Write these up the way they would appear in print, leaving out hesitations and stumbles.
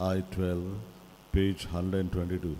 I-12, page 122.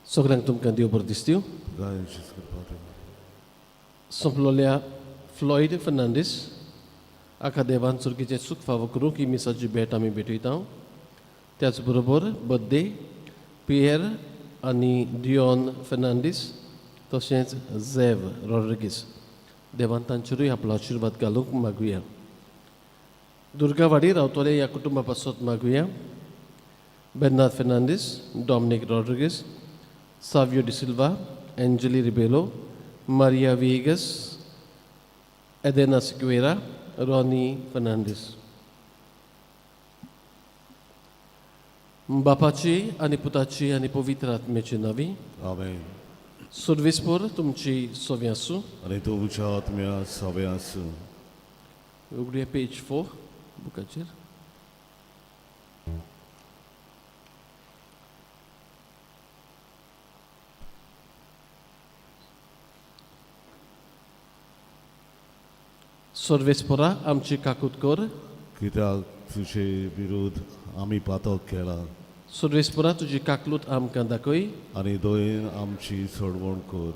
सगळ्यांक तुमकां देव बरें दिसत्यो. सोंपलोल्या फ्लॉयड फर्नांडीस आका देवान सुर्गीचें सूख फावो करूंक ही मिसाची भेट आमी भेटयता. त्याच बरोबर बड्डे पियर आनी डियॉन फर्नांडीस तशेंच झेव रॉड्रिगीस देवान तांचेरूय आपलो आशिर्वाद घालूंक मागुया. दुर्गावाडी रावतले ह्या कुटुंबा पासत मागुया. Bernard Fernandes, Dominic Rodrigues, Savio D'Silva, Angeli Rebelo, Maria Viegas, Edena Sequeira, Ronnie Fernandes. बापाची आनी पुताची आनी पवित्र आत्म्याची नावी. आमेन. सुर्विसपूर तुमची सोवी आसूं. आनी तुमच्या आत्म्या सवे आसूं. उगडया पेज 4 बुकाचेर. सर्वेस्परा आमची काकूत कर. कित्याक तुजे विरुद्ध आमी पातक केला. सर्वेस्परा तुजी काकलूत आमकां दाखय. आनी दयेन आमची सोडवण कर.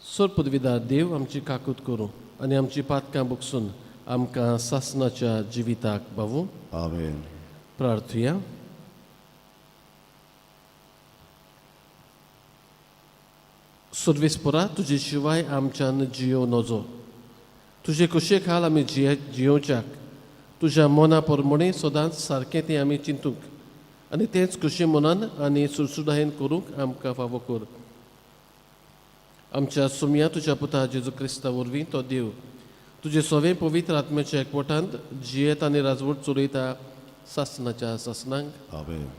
सोर पदवीदार देव आमची काकूत करूं आनी आमची पातकां बुकसून आमकां सासनाच्या जिविताक बावूं. आमेन. प्रार्थुया. सर्वेस्परा तुजे शिवाय आमच्यान जियो नजो. तुजे कुशे खाल आमी जियोवच्याक तुज्या मना प्रमाणे सदांच सारकें तें आमी चिंतूंक आनी तेंच खुशी मनान आनी सुडसुडायेन करूंक आमकां फावो कर. आमच्या सुमया तुज्या पुता जेजू क्रिस्ता वरवीं तो देव तुजे सवें पवित्र आत्म्याच्या एकवटांत जियेत आनी राजवट चलयता सासनाच्या सासनांक. आमेन.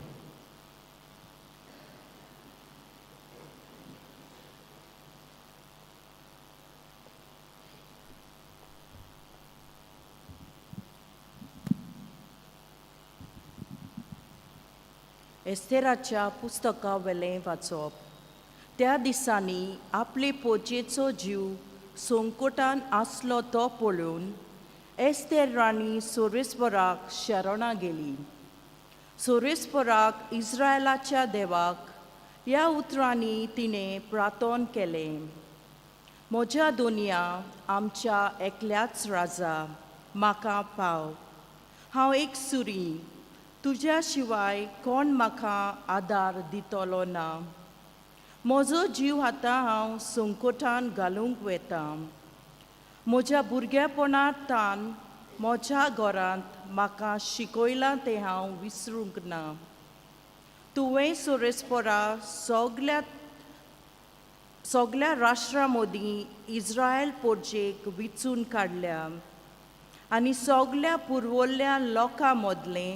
एस्तेराच्या पुस्तका वेलें वाचप. त्या दिसांनी आपले पोजेचो जीव संकटान आसलो तो पळोवन एस्तेर राणी सोरेस्वराक शरणां गेली. सोरेस्वराक इस्रायलाच्या देवाक ह्या उतरांनी तिणें प्रार्थन केलें. म्हज्या दोनया आमच्या एकल्याच राजा म्हाका पाव. हांव एक सुरी, तुज्या शिवाय कोण म्हाका आदार दितलो ना. म्हजो जीव आतां हांव संकटान घालूंक वता. म्हज्या भुरगेपणांत म्हज्या घरांत म्हाका शिकयलां तें हांव विसरूंक ना. तुवें सोरेस्परा सगल्या राष्ट्रां मदीं इस्रायल पोरजेक विचून काडल्या आनी सगल्या पुर्वल्ल्या लोकां मदलें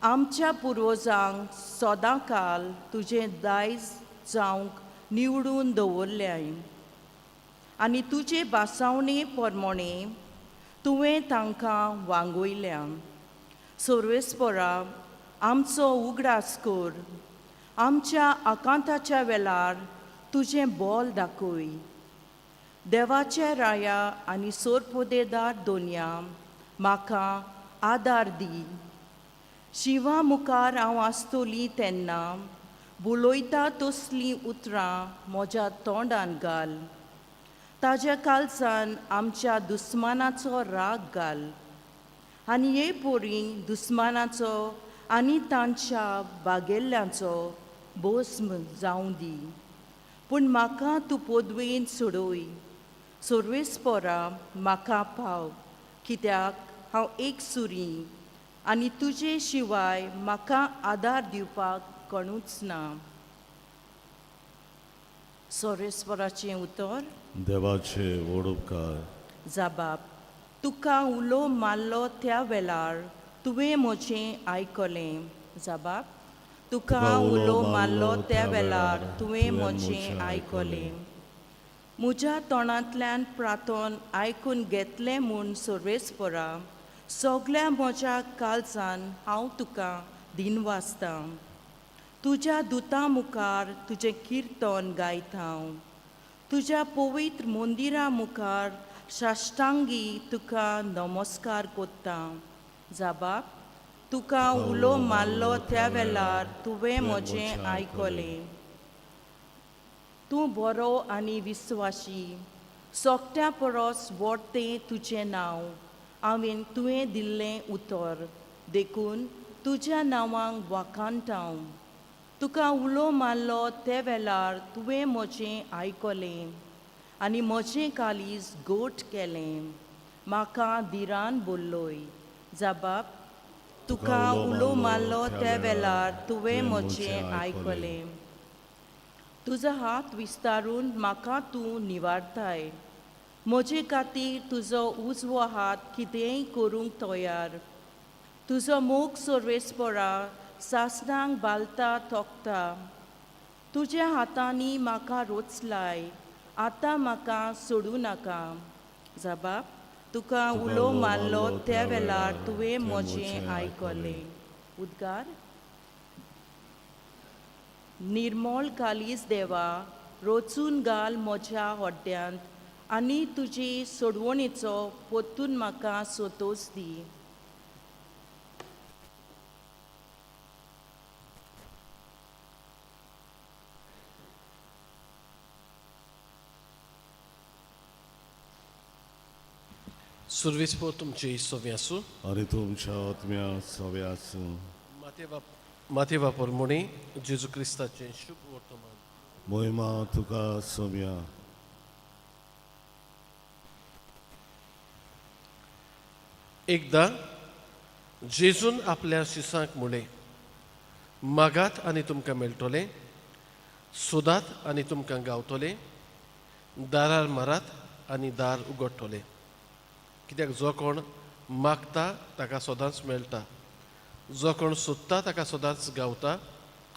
आमच्या पुर्वजांक सदांकाल तुजें दायज जावंक निवडून दवरल्याय आनी तुजे भासावणे प्रमाणे तुवें तांकां वांगोयल्या. सर्वेस्परा, आमचो उगडास कर, आमच्या आकांताच्या वेळार तुजें बोल दाखय. देवाचे राया आनी सोरपोदेदार दोनया, म्हाका आदार दी. शिवा मुखार हांव आसतली तेन्ना बुलयता तसलीं उतरां म्हज्या तोंडान घाल. ताज्या कालसान आमच्या दुस्मानाचो राग घाल आनी हे पोरी दुस्मानाचो आनी तांच्या बागेल्ल्यांचो भस्म जावं दी. पूण म्हाका तूं पदवेन सोडय. सर्वेस्परा, म्हाका पाव, कित्याक हांव एक सुरी आनी तुजे शिवाय म्हाका आदार दिवपाक कोणूच ना. सर्वेस्पराचें उतर. देवाचे व्हड उपकार. जाबाब, तुका उलो मारलो त्या वेळार तुवें म्हजें आयकलें. जाबाब, तुका उलो मारलो त्या वेळार तुवें म्हजें आयकलें. म्हज्या तोंडांतल्यान प्रार्थन आयकून घेतलें म्हूण सर्वेस्परा, सगल्या म्हज्या काळजान हांव तुका दिनवासतां. तुज्या दुतां मुखार तुजें किर्तन गायता हांव. तुज्या पवित्र मंदिरा मुखार साश्टांगी तुका नमस्कार कोत्ता. जाबाब, तुका उलो मारलो त्या वेळार तुवें म्हजें आयकलें. तूं बरो आनी विस्वाशी, सोकट्या परस व्हड तें तुजें नांव. हांवें तुवें दिल्लें उतर देखून तुज्या नांवांक वाखाणटा हांव. तुका उलो मारलो त्या वेळार तुवें म्हजें आयकलें आनी म्हजें काळीज गोट केलें. म्हाका धिरान बोल्लोय. जाबाब, तुका उलो मारलो त्या वेळार तुवें म्हजें आयकलें. तुजो हात विस्तारून म्हाका तूं निवारताय. म्हजे खातीर तुजो उजवो हात कितेंय करूंक तयार. तुजो मोग सर्वेस्परा सासणांक बालता तोखता. तुज्या हातांनी म्हाका रोचलाय, आतां म्हाका सोडूं नाका. जाबाब, तुका उलो मारलो त्या वेळार तुवें म्हजें आयकलें. उद्गार. निर्मळ कालीज देवा, रोचून घाल म्हज्या हड्ड्यांत आनी तुजी सोडवणेचो पोतून म्हाका सोतोस दी. सुर्वेस्पोर तुमची सोवी आसूं. आनी तुमच्या आत्म्या सवे आसूं. माते बापरमणी जेजू क्रिस्ताचें शुभ वर्तमान. मोहिमा तुका सोम्या. एकदां जेजून आपल्या शिसांक म्हणलें, मागात आनी तुमकां मेळटलें, सोदात आनी तुमकां गावतलें, दारार मारात आनी दार उगडटलें. कित्याक जो कोण मागता ताका सदांच मेळटा, जो कोण सोदता ताका सदांच गावता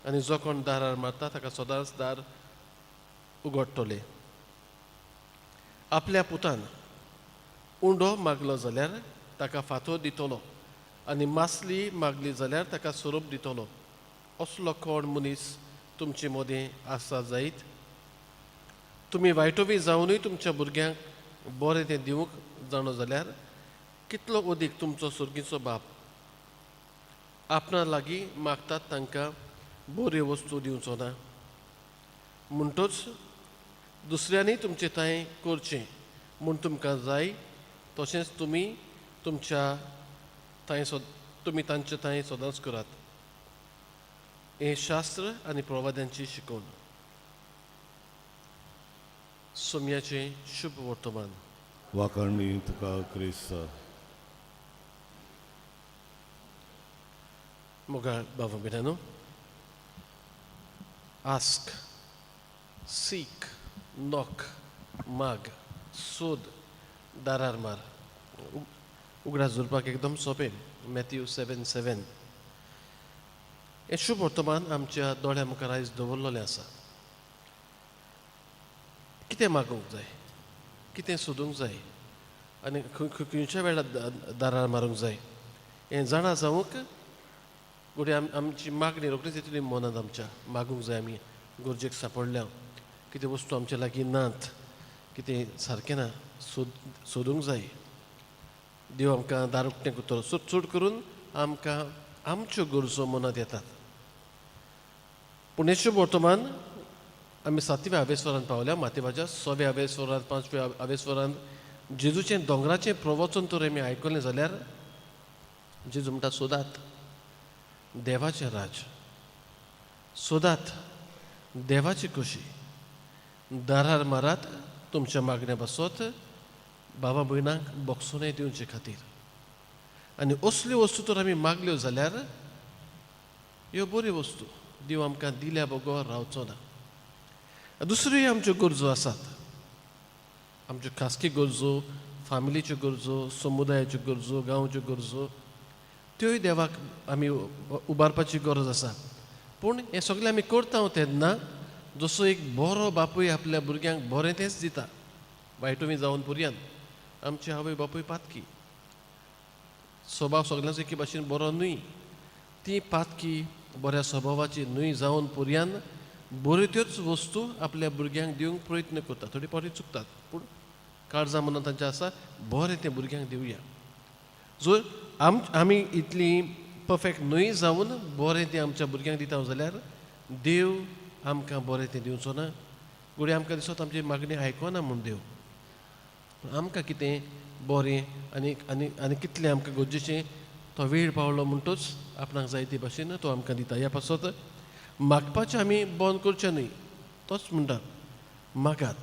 आनी जो कोण दारार मारता ताका सदांच दार उगडटलें. आपल्या पुतान उंडो मागलो जाल्यार ताका फातोर दितलो आनी मासली मागली जाल्यार ताका सोरोप दितलो. असलो कोण मनीस तुमचे मदीं आसा जायत? तुमी वायटोवी जावनूय तुमच्या भुरग्यांक बरें तें दिवंक जाणो जाल्यार कितलो अदीक तुमचो सुर्गीचो बाप आपणा लागीं मागतात तांकां बऱ्यो वस्तू दिवचो ना? म्हणटच दुसऱ्यांनी तुमचे थंय करचें म्हूण तुमकां जाय तशेंच तुमी तुमच्या थंय तुमी तांचे थंय सदांच करात. हें शास्त्र आनी प्रवाद्यांची शिकवण. सोम्याचें शुभ वर्तमान. वाखाणणी तुका क्रिस्ता. मोगाळ बाबा भयणांनो, आस्क, सीक, नॉक, माग, सोद, दारार मार. उगडास दवरपाक एकदम सोंपें. मॅथ्यू 7:7. हें शुभ वर्तमान आमच्या दोळ्या मुखार आयज दवरलेलें आसा. कितें मागूंक जाय, कितें सोदूंक जाय आनी खंय खंयच्या वेळार दारार मारूंक जाय हें जाणा जावंक घडये आमची मागणी रोखडीच येतली मनांत. आमच्या मागूंक जाय, आमी गरजेक सांपडल्या, कितें वस्तू आमच्या लागीं नात, कितें सारकें ना, सोदूंक जाय. देव आमकां दार उक्तें करतलो. चड चड करून आमकां आमच्यो गरजो मनांत येतात. पूण येशू वर्तमान आमी सातव्या आवेस्वरांत पावल्या. मातेवाच्या सव्या आवेस्वरांत, पांचव्या आवेस्वरांत जेजूचें दोंगराचें प्रवचन तर आमी आयकलें जाल्यार जेजू म्हणटा, सोदात देवाचें राज, सोदात देवाची खोशी, दारार मारात तुमच्या मागण्या पासत बाबा भयणांक बोगसोणें दिवचे खातीर. आनी असल्यो वस्तू तर आमी मागल्यो जाल्यार ह्यो बऱ्यो वस्तू देव आमकां दिल्या बगर रावचो ना. दुसऱ्योय आमच्यो गरजो आसात, आमच्यो खासगी गरजो, फामिलीच्यो गरजो, समुदायाच्यो गरजो, गांवच्यो गरजो, त्योय देवाक आमी उबारपाची गरज आसा. पूण हें सगळें आमी करता तेन्ना जसो एक बरो बापूय आपल्या भुरग्यांक बरें तेंच दिता, वायटूय जावन पुरयान आमचे आवय बापूय पातकी, स्वभाव सगल्यांचो एके भाशेन बरो न्हय, ती पातकी बऱ्या स्वभावाची न्हय जावन पुरयान बऱ्यो त्योच वस्तू आपल्या भुरग्यांक दिवंक प्रयत्न करता. थोडी फावटी चुकतात, पूण काळजां मनांत तांचें आसा बरें तें भुरग्यांक दिवया. जर आमी इतली परफेक्ट न्हय जावन बरें तें आमच्या भुरग्यांक दिता जाल्यार देव आमकां बरें तें दिवचो ना. घडये आमकां दिसत आमची मागणी आयकना म्हूण देव, पूण आमकां कितें बरें आनी आनी आनी कितलें आमकां गरजेचें तो वेळ पावलो म्हणटूच आपणाक जाय ते भाशेन तो आमकां दिता. ह्या पासत मागपाचें आमी बंद करचें न्हय. तोच म्हणटा, मागात,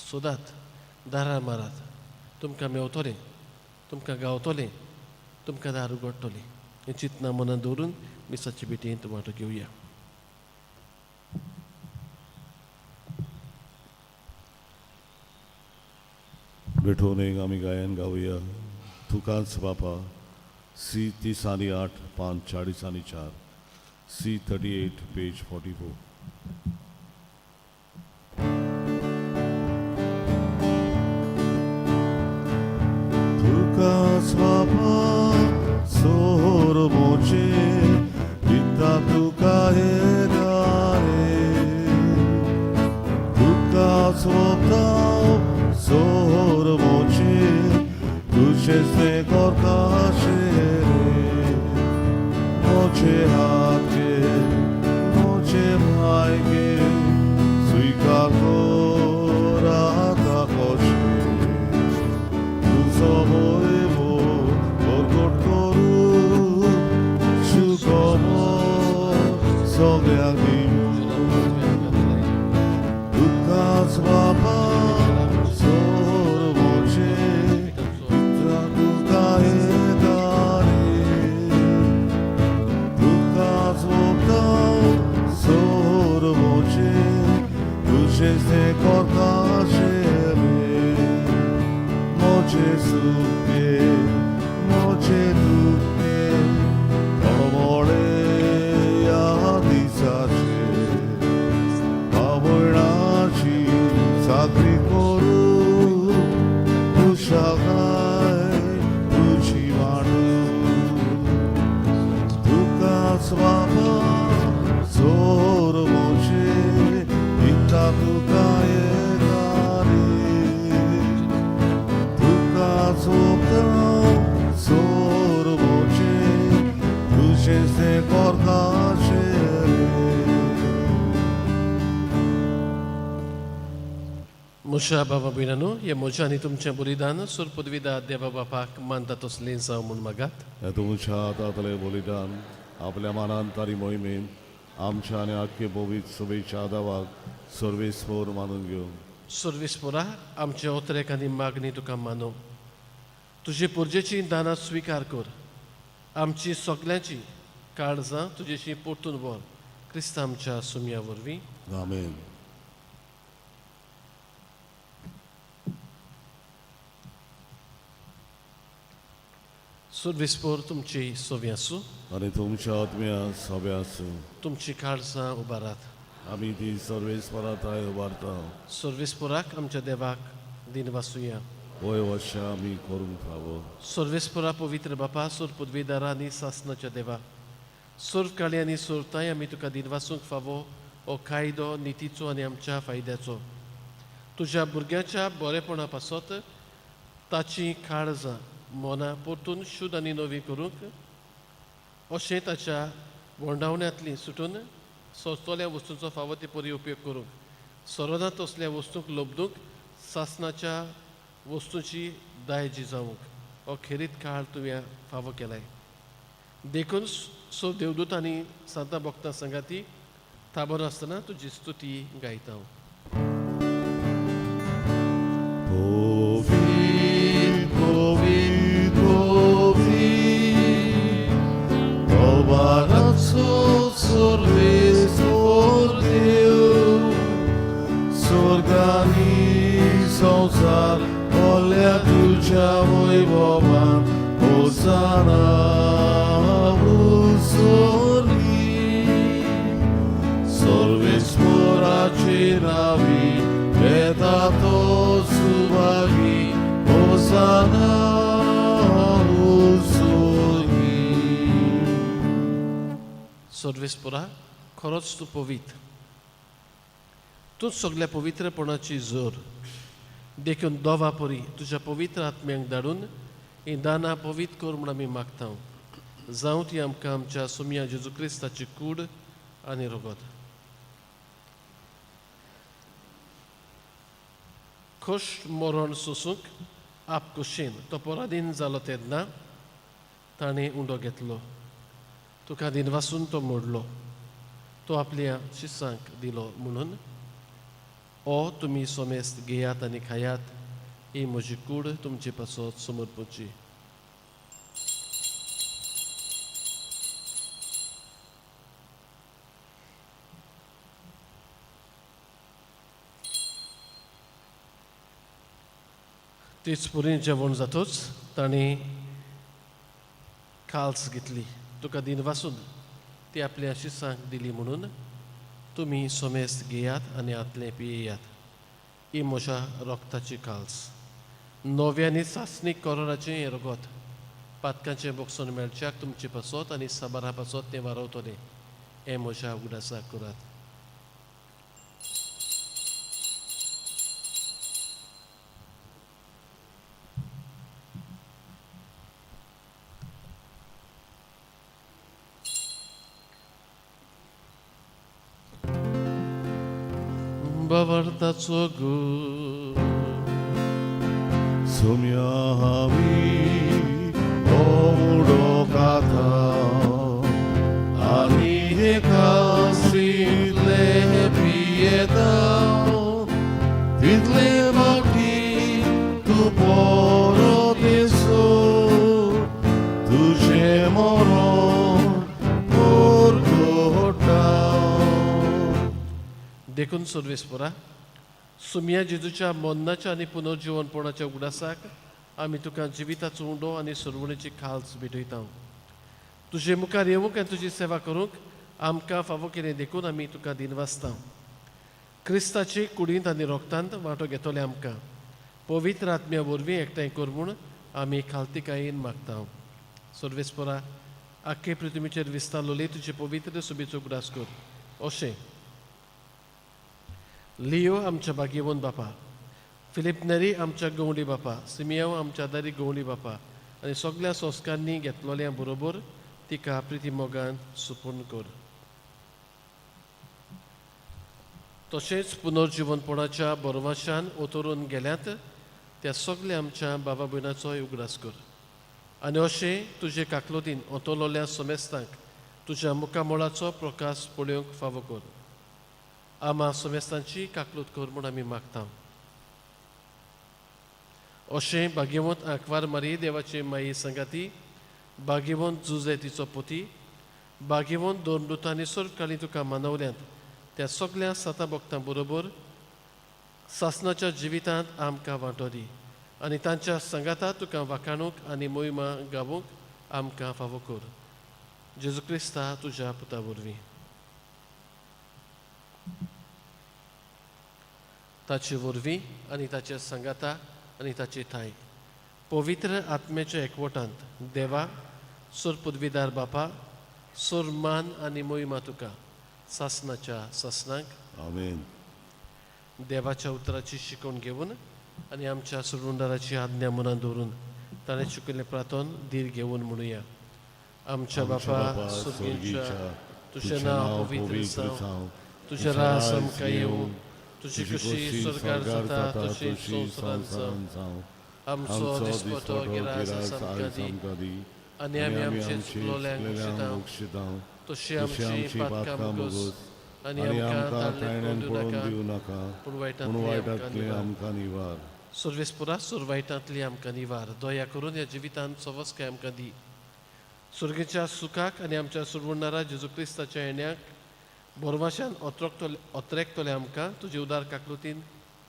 सोदात, दारार मारात, तुमकां मेवतलें, तुमकां गावतलें, तुमकां दार उगडटलें. हें चिंतना मनांत दवरून मिसाचे भेटयेंत वांटो घेवया. भेटोवन एक आमी गायन गावया, तुकाच बापा, सी 30 आनी 8 पान 40 आनी 4, सी 38 पेज 44. तुकाच बापा सोर मोचे दिता तुका हे गारे, तुकाच बापा सोर मोचे तुझे से करकाशे रे, मोचे हातके मोचे भायके स्वीकार करा कशे, तुजो वैभव प्रकट करू सुखबर सगळ्यांक दिवं. तुकाच बापा सोर मोचे दिता तुका हे गारे, तुकाच बापा सोर मोचे तुझे से करकाशे रे, मोचे सुखे मोचे दुखे तळमळे ह्या दिसाचे, आवणाची चाकरी करू कुशागाय तुजी वाडू. तुकाच बाबा जोर मोचे दिता तुका हे गारे, तुकाच बाबा जोर मोचे तुझे से करकाशे रे. म्हज्या बाबा भयणांनो, हें म्हजें आनी तुमचें बलिदान सुर पदवीदा देवा बापाक मानता तसलें जावं म्हूण मागात. हे तुमच्या हातांतलें बलिदान आपल्या मानान तारी मोहिमेन आमच्या आनी आख्खे पवित्र शुभेच्छा दावाक सर्वेस्पोर मानून घेवन. सर्वेस्पोरा, आमचे ओतरेक आनी मागणी तुका मानो. तुजे पुरजेची दानां स्विकार कर, आमची सगल्यांची काळजां तुजेशी परतून व्हर, क्रिस्त आमच्या सुमया वरवीं. आमेन. सर्वेस्पोर तुमची सोवी आसूं. आनी तुमच्या आत्म्या सोबे आसूं. तुमची काळजां उबारात. आमी ती सर्वेस्परा थाय उबारता. सर्वेस्पोराक आमच्या देवाक दिनवासुया. होय वशा आमी करूंक फावो. सर्वेस्परा पवित्र बापा, सोर पदवीदारा आनी सासनाच्या देवा, सर्व काळी आनी सोरताय आमी तुका दिनवासूंक फावो हो कायदो नितीचो आनी आमच्या फायद्याचो. तुज्या भुरग्याच्या बरेपणा पासत ताची काळजां मनां परतून शुद्ध आनी नवी करूंक, अशें ताच्या वंडावण्यांतली सुटून सोंसतल्या वस्तूंचो फावो ते परी उपयोग करूंक, सरोदां तसल्या वस्तूंक लब्दूंक, सासनाच्या वस्तूंची दायजी जावंक हो खेरीत काळ तुवें फावो केलाय. देखून सो देवदूत आनी सांता भक्तां सांगाती थाबर आसतना तुजी स्तुती गायता हांव. पवित्र, पवित्र, पवित्र, तलवाराचो सर्वेस्पर देव, स्वर्गानी संवसार भरल्या तुज्या वैभवान. होसाना स्वर्गी, सर्वेस्पराचे नांवी येता तो सुभागी. होसाना स्वर्गी. सर्वेस्परा, खरोच तूं पवित्र, तूंच सगल्या पवित्रपणाची जोर. देखून दोवा परी तुज्या पवित्र आत्म्यांक धाडून ही दानां पवित्र कर म्हूण आमी मागता. जावं ती आमकां आमच्या सोमया जेजू क्रिस्ताची कूड आनी रगत. खोश मरण सोसूंक आपकुशीन तो पराधीन जालो तेन्ना ताणें उंडो घेतलो, तुका दिनवासून तो मोडलो, तो आपल्या शिसांक दिलो म्हणून, ओ तुमी सोमेस्त घेयात आनी खायात, ही म्हजी कूड तुमचे पासत समर्पची. तेच पुरी जेवण जातूच ताणें काल्स घेतली, तुका दिनवासून ती आपल्या शिसांक दिली म्हणून, तुमी सोमेस्त घेयात आनी आतलें पियेयात, ही म्हज्या रोगताची काल्स, नव्या आनी सासणीक कोरोनाचें हें रगत, पातकांचें बोगसून मेळच्याक तुमचे पासत आनी साबारा पासत तें वारवतलें. हें म्हज्या उगडासाक करात. बाबार्थाचो गू सोम्या हांवी हो उडो खाता आनी हे कासींतले पियेता, तितले फावटी तूं परत येसो तुजें मरण परगटा. देखून सर्वेस्परा, सुमया जेजूच्या मरणाच्या आनी पुनर्जिवनपणाच्या उगडासाक आमी तुका जिविताचो उंडो आनी सरवणेची खाल्स भेटयता. तुजे मुखार येवंक आनी तुजी सेवा करूंक आमकां फावो केलें देखून आमी तुका दिनवासता. क्रिस्ताचे कुडींत आनी रोगतांत वांटो घेतले आमकां पवित्र आत्म्या वरवीं एकठांय कर म्हूण आमी खालतिकायेन मागता. सर्वेस्परा, आख्खे पृथ्वीचेर विस्तारलोले तुजे पवित्र सुबेचो उगडास कर. अशें लियो आमच्या भाग्यवंत बापा, फिलीप नेरी आमच्या गवंडी बापा, सिमियांव आमच्या दारी गवंडी बापा आनी सगल्या संस्कारांनी घेतलोल्या बरोबर तिका प्रिती मोगान सुपूर्ण कर. तशेंच पुनर्जिवनपणाच्या बरवाशान ओतरून गेल्यात त्या सगल्या आमच्या बाबा भयणाचोय उगडास कर आनी अशें तुजे काकलोतीन ओतोलोल्या समेस्तांक तुज्या मुखामळाचो प्रकाश पळोवंक फावो कर. आमा समेस्तांची काकलूत कर म्हूण आमी मागता. अशें भाग्यवंत आंकवार मारी देवाचे माई संगाती, भाग्यवंत जुजे तिचो पोती, भाग्यवंत दोन मृतांनी सर्वकाळी तुका मानवल्यांत त्या सगल्या सातां भक्तां बरोबर सासनाच्या जिवितांत आमकां वांटो दी आनी तांच्या सांगाता तुका वाखाणूंक आनी मोहिमा गावूंक आमकां फावो कर. जेजू क्रिस्ता तुज्या पुता वरवीं. ताचे वरवीं आनी ताच्या सांगाता आनी ताची थाय पवित्र आत्म्याच्या एकवटांत देवा सोर पदवीदार बापा सोर मान आनी मोहिमा तुका सासनाच्या सासनाक. आमेन. देवाच्या उतराची शिकवण घेवन आनी आमच्या सुरुंदाराची आज्ञा मनात दवरून ताणें शिकयल्लें प्रार्थन धीर घेवन म्हणुया. आमच्या बापा सुर्गीच्या, तुजें नांव पवित्र जावं, तुजें राज आमकां येवं, तुजी खुशी स्वर्गार जाता तशी संवसारांत जावं. आमचो दिसपटो गिरास आमकां दी आनी आमी आमचे चुकलोल्यांक बक्षिता तशी आमची पातकां मुगोस आनी आमकां ताळ्यान पडोवन दिवं नाका, पूण वायटांतली आमकां निवार. सर्वेस्पुरा सोर वायटांतली आमकां निवार. दया करून ह्या जिवितांत सवस्काय आमकां दी. सुर्गेच्या सुखाक आनी आमच्या सुरवणारा जेजू क्रिस्ताच्या येण्याक बोरवाशान ओत्रेकतले आमकां तुजे उदार काकलुतीन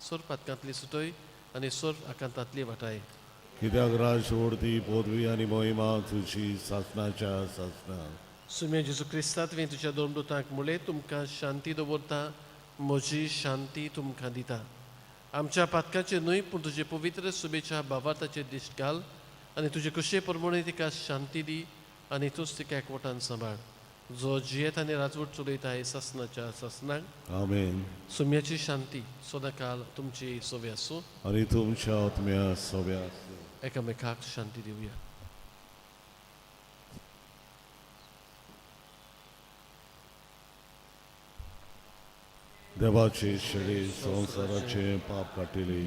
सोर पातकांतली सुटय आनी सोर आकांतांतली वाटाय. कित्याक राज ओडती पदवी आनी मोहिमा तुजी सासनाच्या सासना. सुम्या जेजू क्रिस्ता तुवें तुज्या दोन दुतांक मुळे तुमकां शांती दवरता, म्हजी शांती तुमकां दिता. आमच्या पातकाचेर न्हय पूण तुजे पवित्र सुबेच्या भावार्थाचेर दिश्ट घाल आनी तुजे कुशे प्रमाणे तिका शांती दी आनी तूंच तिका एकवटान सांबाळ, जो जियेत आनी राजवट चलयता हे सासनाच्या सासनाक. आमेन. सुम्याची शांती सदांकाल तुमची सोवे आसूं आनी तुमच्या आत्म्या सोव्या आसूं. एकामेकाक शांती दिवया. देवाचे शेळे संवसाराचे पाप काटिले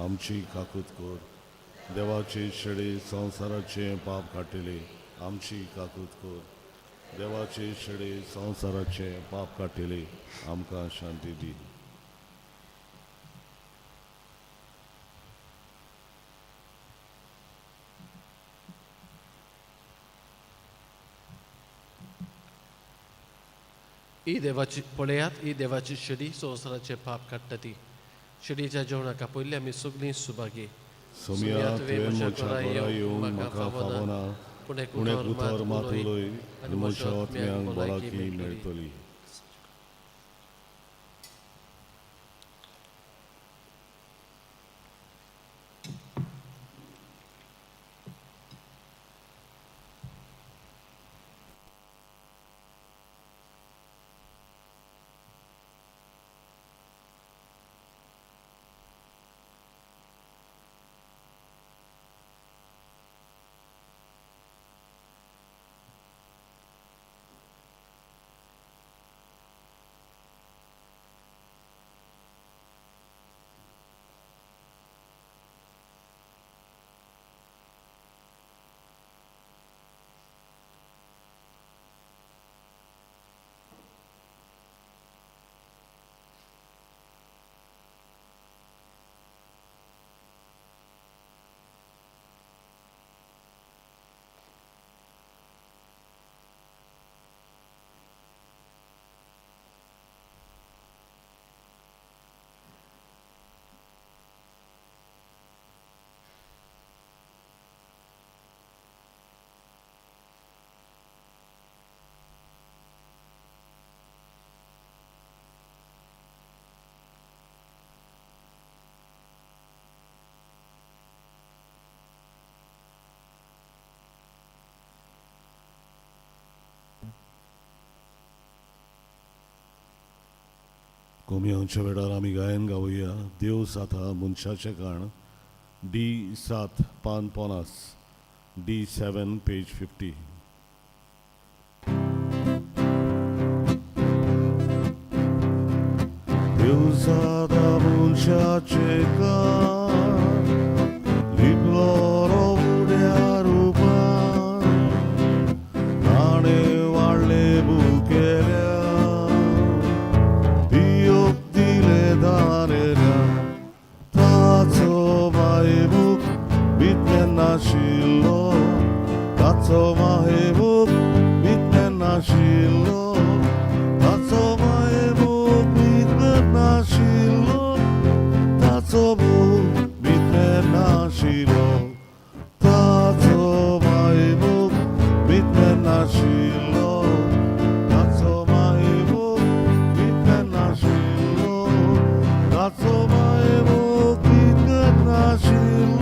आमची काकूत कर. देवाचे शेळे संवसाराचे पाप काटिले आमची काकूत कर. देवाचे शेळे संवसाराचे पाप काटिले आमकां शांती दी. ही देवाची पळयात, ही देवाची शेडी संवसाराचे पाप काडटा ती. शेडीच्या जेवणाक आपयल्ली आमी सगळीं सुभागी. सोम्या तुवें म्हज्या घरा येवन म्हाका फावना, पूण एक पूण एक उतर मात उलय आनी म्हज्या आत्म्यांक भलायकी मेळटली. कोमियांच्या वेळार आमी गायन गावया. देव साथा मनशाचें काण, डी 7 पान 50, डी 7 पेज 50. देव साथा मनशाचें काण, लिपलो उड्या रुपान, ताणें वाडले बुकेल्या, ताचो माहेबूक विज्ञान नाशिल्लो, ताचो माहेबूक विज्ञान नाशिल्लो, ताचो माहेबूक विज्ञान नाशिल्लो, ताचो बूक विज्ञान नाशिल्लो, ताचो माहेबूक विज्ञान नाशिल्लो, ताचो माहेबूक विज्ञान नाशिल्लो, ताचो माहेबूक विज्ञान नाशिल्लो.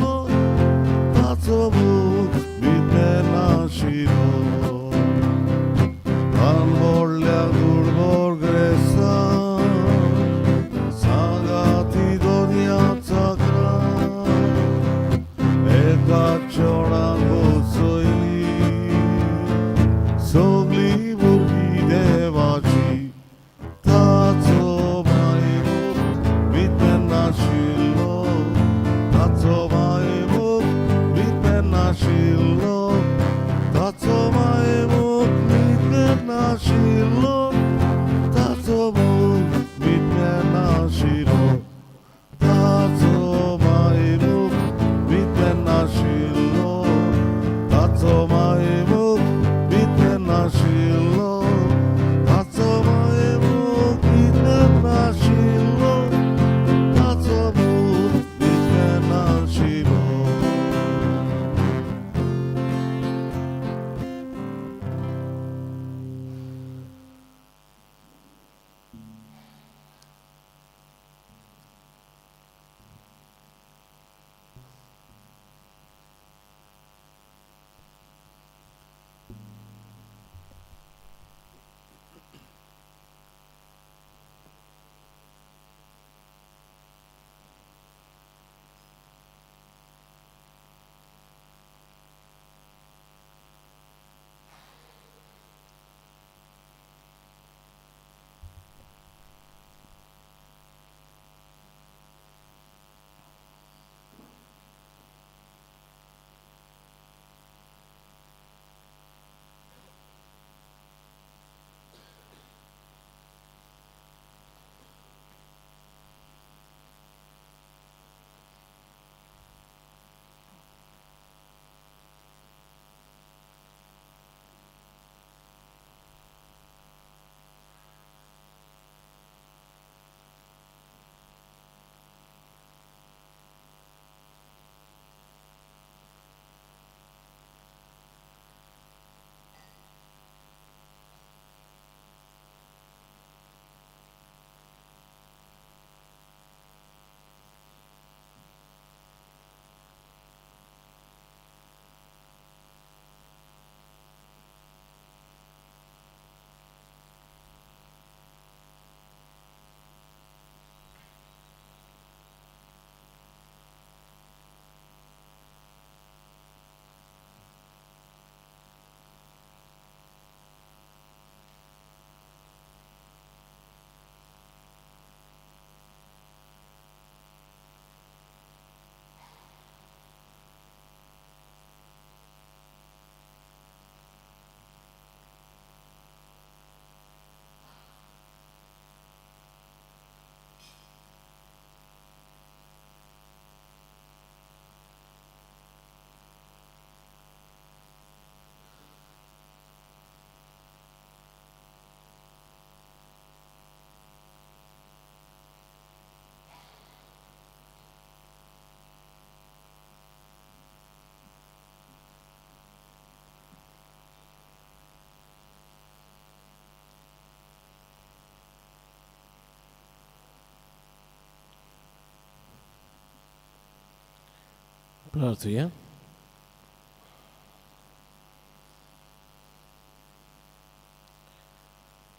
प्रार्थुया.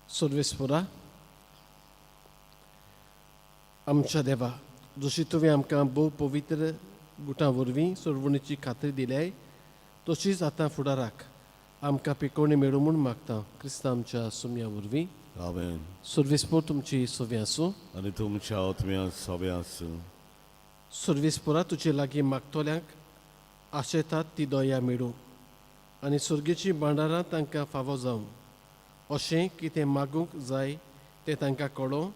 सर्वेस्परा, आमच्या देवा, जशी तुवें आमकां भोव पवित्र गुटां वरवीं सोडवणीची खात्री दिल्याय, तशीच आतां फुडाराक आमकां पिकोवणी मेळूं म्हूण मागता, क्रिस्तांव आमच्या सुम्या वरवीं. आमेन. सर्वेस्पोर तुमची सवी आसूं. आनी तुमच्या आत्म्या सवे आसूं. सर्वेस्पोरा तुजे लागीं मागतल्यांक आशेतात ती दया मेळूं आनी सर्गेची भांडारां तांकां फावो जावं, अशें कितें मागूंक जाय तें तांकां कळों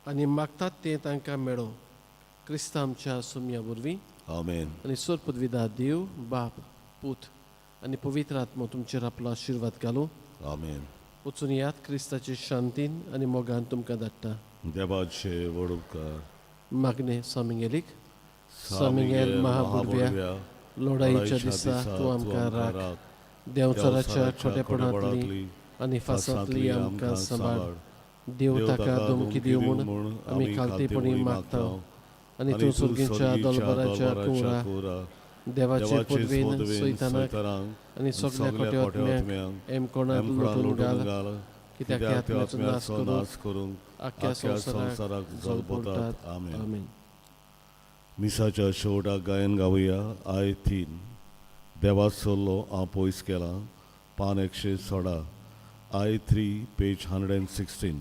आनी मागतात तें तांकां मेळों, क्रिस्तांव आमच्या सुम्या वरवीं. आमेन. आनी सोर पदवीदा देव बाप, पूत आनी पवित्र आत्मो तुमचेर आपलो आशिर्वाद घालूं. आमेन. वचून यात, क्रिस्ताचे शांतीन आनी मोगान तुमकां धाडटा. देवाचे व्हड उपकार. मागणें सामिंगेलीक. सामिंगेल महाबुडव्या, लढाईच्या दिसा तूं आमकां राख. देंवचाराच्या खोटेपणांतली आनी फासांतली आमकां सांबाळ. देव ताका धमकी दिवं म्हूण आमी खालतेपणी मागता आनी तूं सुर्गीच्या दोलबराच्या कुंवरा, देवाचे पदवेन सैतानाक आनी सगल्या खोट्या आत्म्यांक एमकोणांत लोटून घाल, कित्याक ह्या आत्म्याचो नाश करूंक आख्ख्या संवसाराक जळपतात. आमेन. आमेन. मिसाच्या शेवटाक गायन गावया. I 3, देवा सोल्लो हांव पयस केला, पान 116. I 3, page 116.